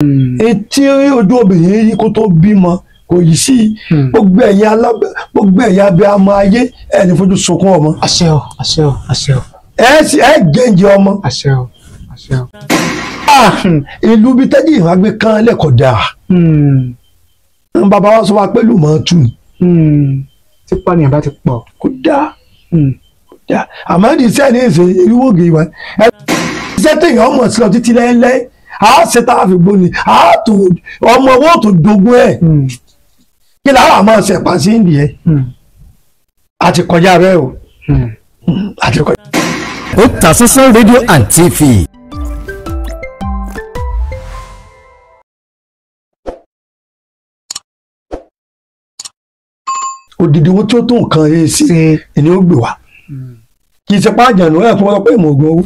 Etí ojú obìnrin yìí kó tó bímọ kò yìí sí gbogbo ẹ̀yin alábẹ́ gbogbo ẹ̀yin abiyamọ ayé ẹ̀ ní fojú sunkún ọmọ. Àṣẹ o, àṣẹ o, àṣẹ o. Ẹ sì ẹ jẹ́ǹjẹ ọmọ. Àṣẹ o, àṣẹ o. Ìlú bíi tẹ́jì ìwà gbé kan lẹ́kọ̀ọ́ dáa. Bàbá wa sọ wa pé lùmọ̀ tù. Tí pànìyàn bá ti pọ̀. Kò dáa. Kò dáa. Àmọ́ ìdí iṣẹ́ ní ìṣe irúwó gèè wa. Iṣẹ́ téèyàn mọ̀ sí lọ títí lẹ́lẹ́. A ṣe tá a fi gbóni. A tó ọmọ owó tó dogun ẹ̀. Kí làwọn àmọ́ ṣe pa sí ìdí ẹ̀. A ti kọjá bẹ́ẹ̀ o. A ti kọjá. Otasansan Radio and TV. Odidi owó tí ó tó nǹkan yé sí ẹni ó gbé wá. Kì í ṣe pààyàn ẹ fọwọ́ pé ìmọ̀ ògùn owó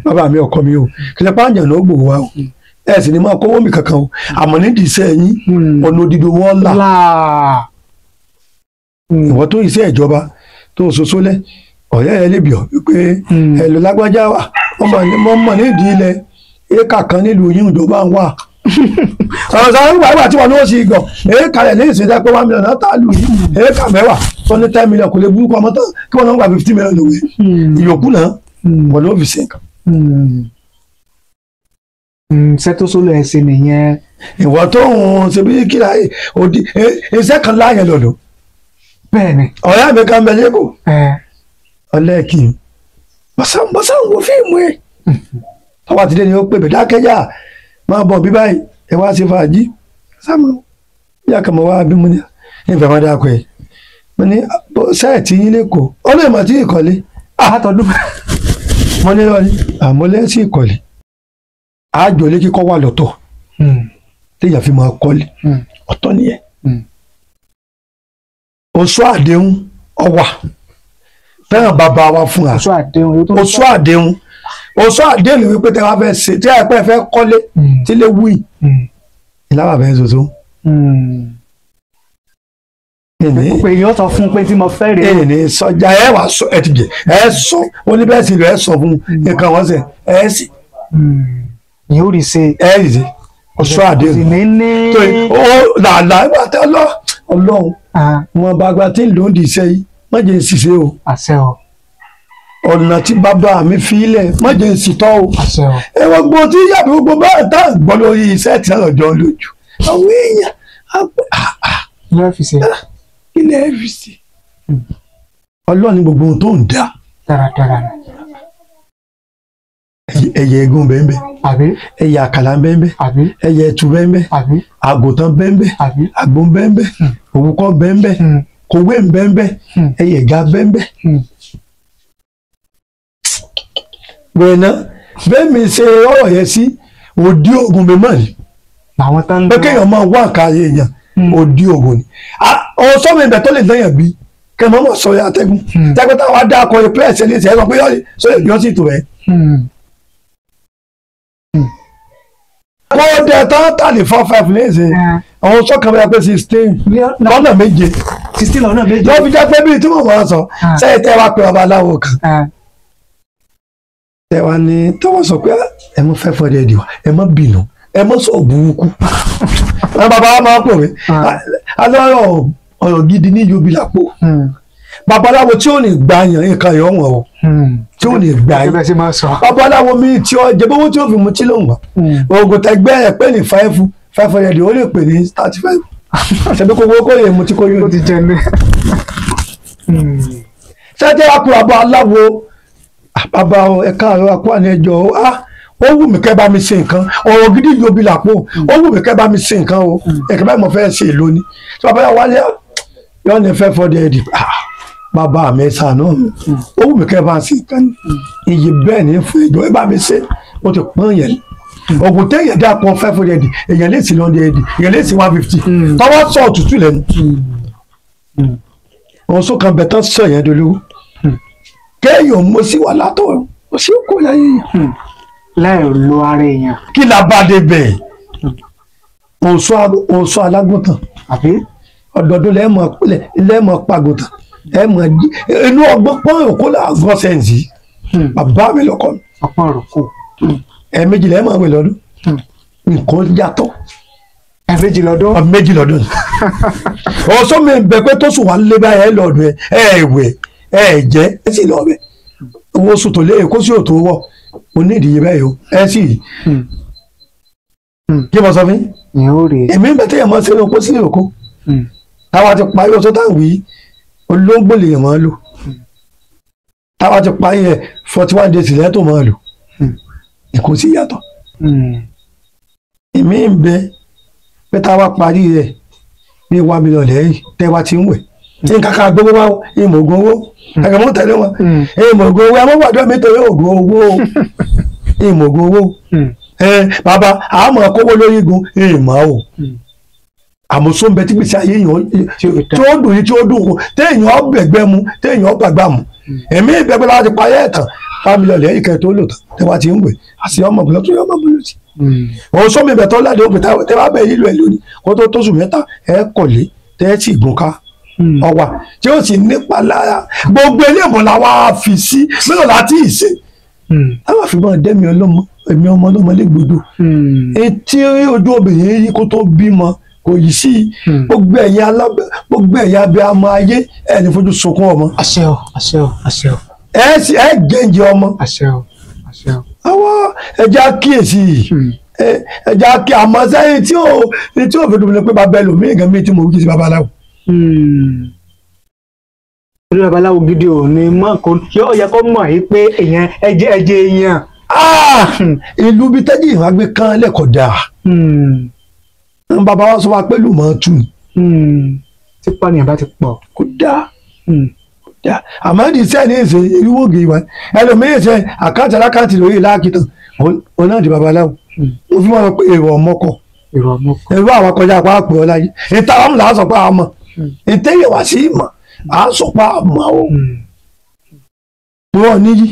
bàbá mi ọkọ mi o, kì í ṣe pààyàn ó gbòó wa o, ẹ sì ní máa kówó mi kankan o, àmọ́ nídìí iṣẹ́ yín ọ̀nà odidi owó ọ̀la. Ìwọ tó iṣẹ́ ìjọba tó ṣoṣo lẹ ọ̀rẹ́ ẹ lébi ọ̀ wípé ẹ lọ lágbájá wa wọ́n mọ̀ nídìí ilẹ̀ éka kan nílùú yín ìjọba ń wà. Sọ̀rọ̀ wà tí wọn ní ó sì gọ̀ éka rẹ̀ ní ìṣẹ̀dá pé 1 million náà tá a lù yìí éka mẹ́wàá tó ní 10 million kò lè burúkú ọmọ tán kí wọ́n náà gba 50 million lòwe ìyókù náà wọ́n ló fi ṣe nǹkan. Iṣẹ́ tó sólò ẹ̀ ṣe nìyẹn. Ìwọ tó ń ṣe bí kíra òdi iṣẹ́ kan láàyè lọ́dọ̀. Bẹ́ẹ̀ni. Ọ̀rẹ́ mi kan bẹ lẹ́kọ̀ọ́. Ọlẹ́ẹ̀kì bọ́sà ń wo fíìmù ẹ̀. Tọ́wọ́ àti dé ni ó pè mí dákẹ́jà máa bọ̀ bí báyìí ẹ wá ṣe fàájì sáàmù bí àkàmọ̀ wá bí mo ní ìfẹ́ máa dáko ẹ̀ mo ní sẹ́ẹ̀tì yín lẹ́kọ̀ọ́ ó lè mọ̀ tí ìkọ́lé àtọ̀dún mo ní lọ́ọ́ ní àmọ́ lẹ́sìn ìkọ́lé àjò ilé kíkọ́ wà lọ́tọ̀ téèyàn fi máa kọ́lé ọ̀tọ̀ nìyẹn. Oṣù àdéhùn ọwà fẹ́ràn bàbá wa fún wa. Oṣù àdéhùn oṣù àdéhùn wípé tẹ wá fẹ́ ṣe tí ẹ pẹ́ fẹ́ kọ́lé tí lè wí ìlànà fẹ́ ṣoṣo. Pé yóò sọ fún pé tí mo fẹ́ rèé. Èyí ni sọjà ẹ wà sọ ẹ ti jẹ ẹ sọ oníbẹ̀sì rẹ sọ fún nǹkan wọn sẹ ẹ sì. Yóò rí ṣe. Ẹ rí ṣe oṣù àdéhùn tó ó làlà ìgbà tẹ Ọlọ́run wọn bá gba tí ń lò ń di iṣẹ́ yìí má jẹ́ ń ṣiṣẹ́ o. Àṣẹ o. Ọ̀nà tí bàbá mi fi ilẹ̀ má jẹ́ ń ṣìtọ́ o. Àṣẹ o. Ẹ wọ́n gbọ́ tí yàrá gbogbo báyìí tá à ń gbọ́ lórí iṣẹ́ tí wọ́n jọ lójú. Àwọn èèyàn á pẹ́ Ilé fi ṣe. Ilé fi ṣe. Ọlọ́run ní gbogbo ohun tó ń dá. Dáradára ni. Ẹyẹ eégún bẹ́ẹ̀. Àbí. Ẹyẹ àkàlà bẹ́ẹ̀. Àbí. Ẹyẹ ẹtu bẹ́ẹ̀. Àbí. Àgùntàn bẹ́ẹ̀. Àbí. Àgbò bẹ́ẹ̀. Òwúkọ bẹ́ẹ̀. Kòwé bẹ́ẹ̀. Ẹyẹ ẹ̀gá bẹ́ẹ̀. Wẹ̀nà bẹ́ẹ̀ mi ṣe ọ̀rọ̀ yẹn sí òdi ogun mi mọ̀ ni. Làwọn tán ń pé kéèyàn máa wá nǹkan ayé èèyàn òdi ogun ni. Ọ̀sọ́ mi bẹ̀ tó lè lẹ́yìn bí kẹ́ mọ́ mọ́ sọ yẹn atẹ́gùn. Tẹ́gbẹ́ táwa dá akọ yẹn pẹ́ẹ́sì ní ìṣẹ́ sọ pé yọ sí ìtò rẹ̀. Kó dẹ tán tà ní 4-5 ní ìsìn. Àwọn sọ́kàn bẹ́ẹ̀ pé 16 lọ́nà méje. 16 lọ́nà méje. Lọ́ fi jẹ́ pé bíi tí mo máa sọ sẹ́yìn tẹ́ wá pé babaláwo kan. Tẹ́wá ní tọ́wọ́ sọ pé ẹ mọ́ fẹ́ fọ́dẹ̀ ẹ̀dì wa ẹ mọ́ bínú ẹ mọ́ sọ burúkú. Àwọn bàbá wa máa ń pò mí alọ́rọ̀ ọ̀rọ̀ gidi ní yobi lápò. Babaláwo tí ò ní gbà yàn nǹkan yọ̀ wọ̀n o tí ò ní gbà yàn. Babaláwo mi tí ó jẹ bówó tí ó fi mu tí lòun wà. Oògùn tẹgbẹ́ ẹ̀ pé ní 500 ó lè pè ní 35. Ṣebí kò wó kó lè mu tí kò yóò. Ṣé wàá kúrò àbọ̀ aláwo bàbá ẹ káàárọ̀ akó àní ẹjọ́ ó wù mí kẹ́ bá mi ṣe nǹkan ọ̀rọ̀ gidi yobi làpò ó wù mí kẹ́ bá mi ṣe nǹkan o ẹ̀kẹ́ báyìí mo fẹ́ ṣe èlò ni tí bàbá yà wálé yọ ní fẹ́ fọ́ dẹ́ẹ̀dì bàbá mi ṣàánú mi ó wù mí kẹ́ bá ṣe nǹkan iye bẹ́ẹ̀ ní fún ìjọ ẹ bá mi ṣe ó ti pọ́n yẹn ògùn téèyàn dá pọ́n fẹ́ fọ́ dẹ́ẹ̀dì èèyàn lè sí 100 èèyàn lè sí 150 tọwọ́ sọ òtútù lẹ́nu òun sọ kan bẹ̀ tán sọ yẹn dolówó kéèyàn mo sì wà látọ̀ mo sì kó láyé yẹn. Láì lo ara èèyàn. Kí la bá dé bẹ́ẹ̀? Òǹsọ alágùntàn. Àbí? Ọdọọdún lẹ́ẹ̀mọ̀ pàgùntàn. Ẹ mọ̀ inú ọgbọ́n pọ́n òkú là gọ́ sẹ́ǹsì. Bàbá mi lọ́kọ́ mi. Ọ̀pọ̀ òrùkù. Ẹ̀ẹ̀mejì lẹ́ẹ̀mọ̀ wẹ̀ lọ́dún. Nǹkan yàtọ̀. Méjì lọ́dún. Méjì lọ́dún. Ọ̀sọ́ mi bẹ pé tó sùn wà lé báyẹn lọ́dún ẹ ẹ wẹ̀ ẹ jẹ́ ẹ sì lọ bẹ̀. Owó sùn tó lé èkó sí òtó wọ̀ mo ní ìdíye báyìí o ẹ sì rí. Kí mo sọ fún yín? Èmi ń bẹ téèyàn máa ń ṣe oko sí òkó. Táwa ti parí ọtọ́ táwọn wí olóńgbò lèèyàn máa ń lò. Táwa ti parí ẹ 41 days lẹ́tọ̀ máa lò. Kò sí yàtọ̀. Èmi ń bẹ pé táwa parí rẹ̀ ní 1 million lẹ́yìn tẹ́wa ti ń wẹ̀. Nǹkan kan gbogbo wa ìmọ̀ ògùn owó ẹ̀kẹ́ mọ́ tẹ̀lé wọn ìmọ̀ ògùn owó ẹ mọ́ gbàdúrà mi torí ògùn owó ìmọ̀ ògùn owó. Bàbá àmọ́ kówó lórí igun ìmọ̀ o àmọ́ sóńbẹ tí gbèsè ayé èèyàn tí ó dùn yìí tí ó dùn kù téèyàn bẹ̀gbẹ́ mu téèyàn gbàgbà mu. Èmi ìbẹ̀gbẹ́ láti parí ẹ̀ tán 1 million lẹ́yìn kẹ́ tó lò tán tẹ́wá ti ń wẹ̀ àti ọmọ bùlọ́ tó yọ ọmọ bùlọ́ sí. Òun sómi ìbẹ̀ tó ládé òpè tẹ́wá bẹ̀ yìí lò ẹ̀ lónìí kó tó tóṣù mẹ́ta ẹ̀ kọ̀lé tẹ́ sì gùn ká ọwà tí ó sì nípa lára gbogbo eléèmọ̀ la wá fi sí mélòó láti ìṣe. Táwọn àfi máa dẹ́mi ọlọ́mọ èmi ọmọ ọlọ́mọ légbodò etí ojú obìnrin yìí kó tó bímọ kò yìí sí gbogbo ẹ̀yà alábẹ́ gbogbo ẹ̀yà abẹ́ ọmọ ayé ẹ̀ ní fojú sunkún ọmọ. Àṣẹ o àṣẹ o àṣẹ o. Ẹ sì ẹ gẹ̀ǹjẹ ọmọ. Àṣẹ o àṣẹ o. Àwọn ẹja kíyèsí ẹja kí àmọ́ sẹ́yìn tí ò fi dùn mí pé bàbá ẹlòmíì gan mi tí mo wí sí babaláwo. Orí babaláwo gidi ò ní mọ̀ kó yóò yẹ kó mọ̀ yìí pé èèyàn ẹjẹ ẹjẹ èèyàn. Ìlú bíi tẹ́jì ìwà gbé kán lẹ́kọ̀ọ́ dáa. Bàbá wa sọ wa pé lùmọ̀ tù. Tí pànìyàn bá ti pọ̀. Kò dáa. Kò dáa. Àmọ́ ìdí sẹ́ẹ̀ ní ìṣe irúwó gèè wa ẹlòmíì ṣe àkáǹtì alákáǹtì lórí ìlàkìtàn òun náà di babaláwo. Mo fi máa pé èrò ọmọkọ. Èrò ọmọkọ. Èrò àwọn kọjá apá àpè ọ̀la yìí. Ìta àwọn là á sọ pé a mọ̀. Ìtẹ́yẹ̀ wá sí ìmọ̀ à á sọ pé a mọ̀ o. Wọ́n níyì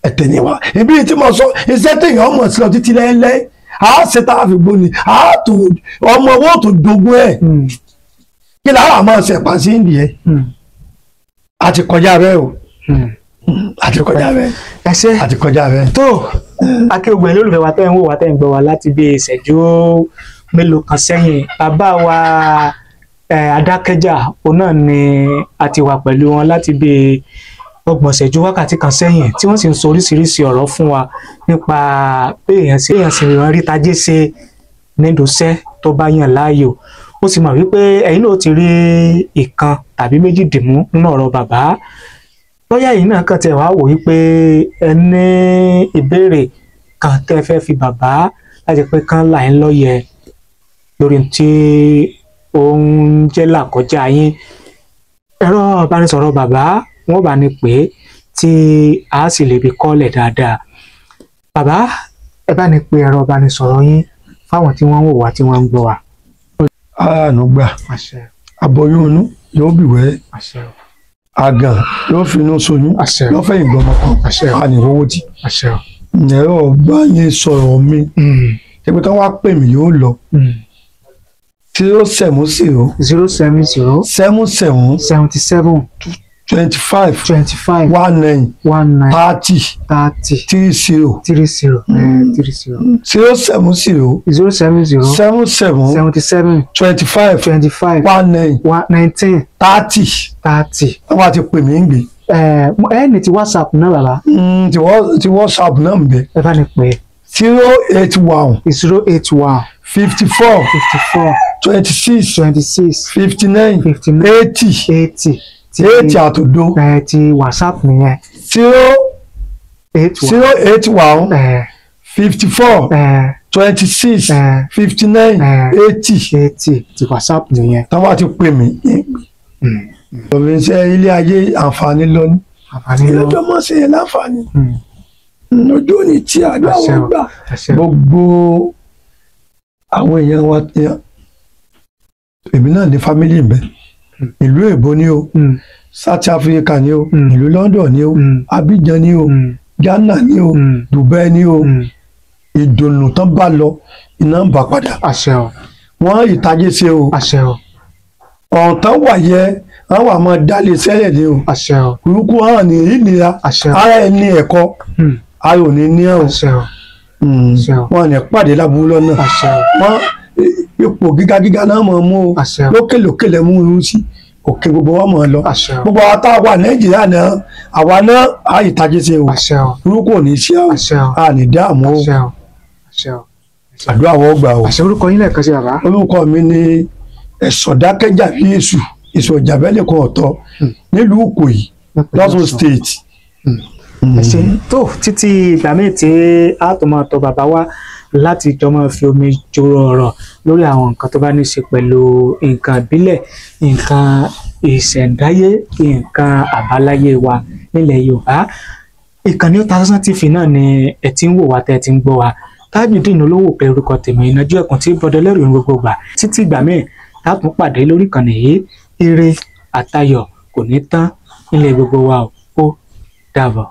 ẹ̀tẹ̀ ni wa. Ibi tí mo sọ iṣẹ́ téèyàn mọ̀ sí lọ títí lẹ́lẹ́ a ṣe tá a fi gbóni a tó ọmọ owó tó dogun ẹ̀. Kí làwọn àmọ́ ṣe pa sí ìdí ẹ̀. A ti kọjá bẹ́ẹ̀ o. A ti kọjá bẹ́ẹ̀. Ẹ ṣé. A ti kọjá bẹ́ẹ̀. Tó akéwògbè lólùfẹ́ wa tẹ́ ń wò wá tẹ́ ń gbọ́ wa láti bí ìṣẹ́jú mélòó kan sẹ́yìn bàbá wa Adákẹ́jà òun náà ni a ti wà pẹ̀lú wọn láti bí ọgbọ̀n ìṣẹ́jú wákàtí kan sẹ́yìn tí wọ́n sì ń sọ oríṣiríṣi ọ̀rọ̀ fún wa nípa bí èèyàn sì rán rí tajé ṣe nídòóṣẹ́ tó bá yàn láàyò. Ó sì mọ̀ wípé ẹ̀yin náà ti rí ìkan tàbí méjì dìmú nínú ọ̀rọ̀ bàbá. Bóyá ẹ̀yin náà kàn tẹ̀ wá wò wípé ẹ ní ìbéèrè kan tẹ́ fẹ́ fi bàbá láti pé kán là ń lọ́yẹ̀ lórí tí ó ń jẹ́ làkọjá yín. Ẹ̀rọ ìbánisọ̀rọ̀ bàbá wọ́n bá ní pé tí a sì lè fi kọ́lẹ̀ dáadáa. Bàbá ẹ bá ní pé ẹ̀rọ ìbánisọ̀rọ̀ yín fáwọn tí wọ́n ń wò wá tí wọ́n ń gbọ́ wá. Àánú gbà aboyún inú yóò bì wẹ́ àgàn yóò finú soyún yóò fẹ̀yìn gbọmọ kan a ní owó tí. Ẹ̀rọ bá yẹn sọ̀rọ̀ mi ẹgbẹ́ tí wọ́n á pè mí yóò lọ. 070 070 77 77 25 25 19 19 30 30 30 30 30 070 070 77 77 25 25 19 19 30 30. Wọ́n bá ti pè mí ń gbé. Ẹ ní ti WhatsApp náà bàbá. Ti WhatsApp náà ń bẹ. Ẹ bá ní pè é. 081 081 54 54 26 26 59 59 80 80. 80 àtòdo. Ti WhatsApp nìyẹn. 081 54 26 59 80 80 ti WhatsApp nìyẹn. Táwọn ti pè mí. Ọ̀rọ̀ iṣẹ́ ilé ayé àǹfààní lọ ní. Àǹfààní lọ. Ìlọ́jọ́ mọ̀ sí yẹn láǹfààní. Ojú òní tí àdúrà wọn gbà. Gbogbo àwọn èèyàn wa èmi náà ní fámílì mi. Ìlú èbó ni o, South Africa ni o, ìlú London ni o, Abidjan ni o, Ghana ni o, Dubai ni o. Ìdùnnú tán bá lọ iná ń bá padà. Àṣẹ o. Wọ́n ìtajé ṣe o. Àṣẹ o. Ọ̀ǹtán wà yẹ àwọn àmọ́ dálé sẹ́lẹ̀ ni o. Àṣẹ o. Kúrúkú hàn ní ìnira. Àṣẹ o. Ara ẹni ẹ̀kọ́. Ara ò ní ní ọ̀hún. Àṣẹ o. Wọ́n ní pàdé láburú lọ́nà. Àṣẹ o. Wọ́n Ipò gíga gíga náà mọ̀ mú o. Àṣẹ o. Lókè lókè lẹ mú irun sí, òkè gbogbo wọn mọ̀ lọ. Àṣẹ o. Gbogbo àwọn tá a wà Nàìjíríà náà, àwa náà á ìtají ṣe o. Àṣẹ o. Burúkú ò ní sí ọ. Àṣẹ o. A ní dààmú o. Àṣẹ o. Àṣẹ o. Àdúrà wọ́n gbà o. Àṣẹ. Orúkọ yín lẹ́ẹ̀kan sí, bàbá. Orúkọ mi ni Ẹ̀sọ̀dákẹ́jà bí Èṣù, Èṣù Ọ̀jàbẹ́lẹ̀ kan ọ̀tọ̀ nílùú Ìkòyí, lọ́sùn State. Ẹ ṣé tó títí ìgbà míì tí a tó máa tọ̀ bàbá wa láti jọ máa fi omi joro ọ̀rọ̀ lórí àwọn nǹkan tó bá ní í ṣe pẹ̀lú nǹkan ìbílẹ̀, nǹkan ìṣẹ̀ǹdáyé, nǹkan àbáláyé wa nílẹ̀ Yorùbá. Ìkànnì Otasansan TV náà ni ẹ ti ń wò wá tẹ́ ẹ ti ń gbọ́ wa. Tajudeen Olówó pé orúkọ tèmi, ìnajú ẹkùn tí bọdẹ lẹ́rù ní gbogbo gbà. Títí ìgbà míì tá a tún pàdé lórí ìkànnì yìí, ire àtayọ̀ kò ní tán nílé gbogbo wa o. Ó dàbọ̀.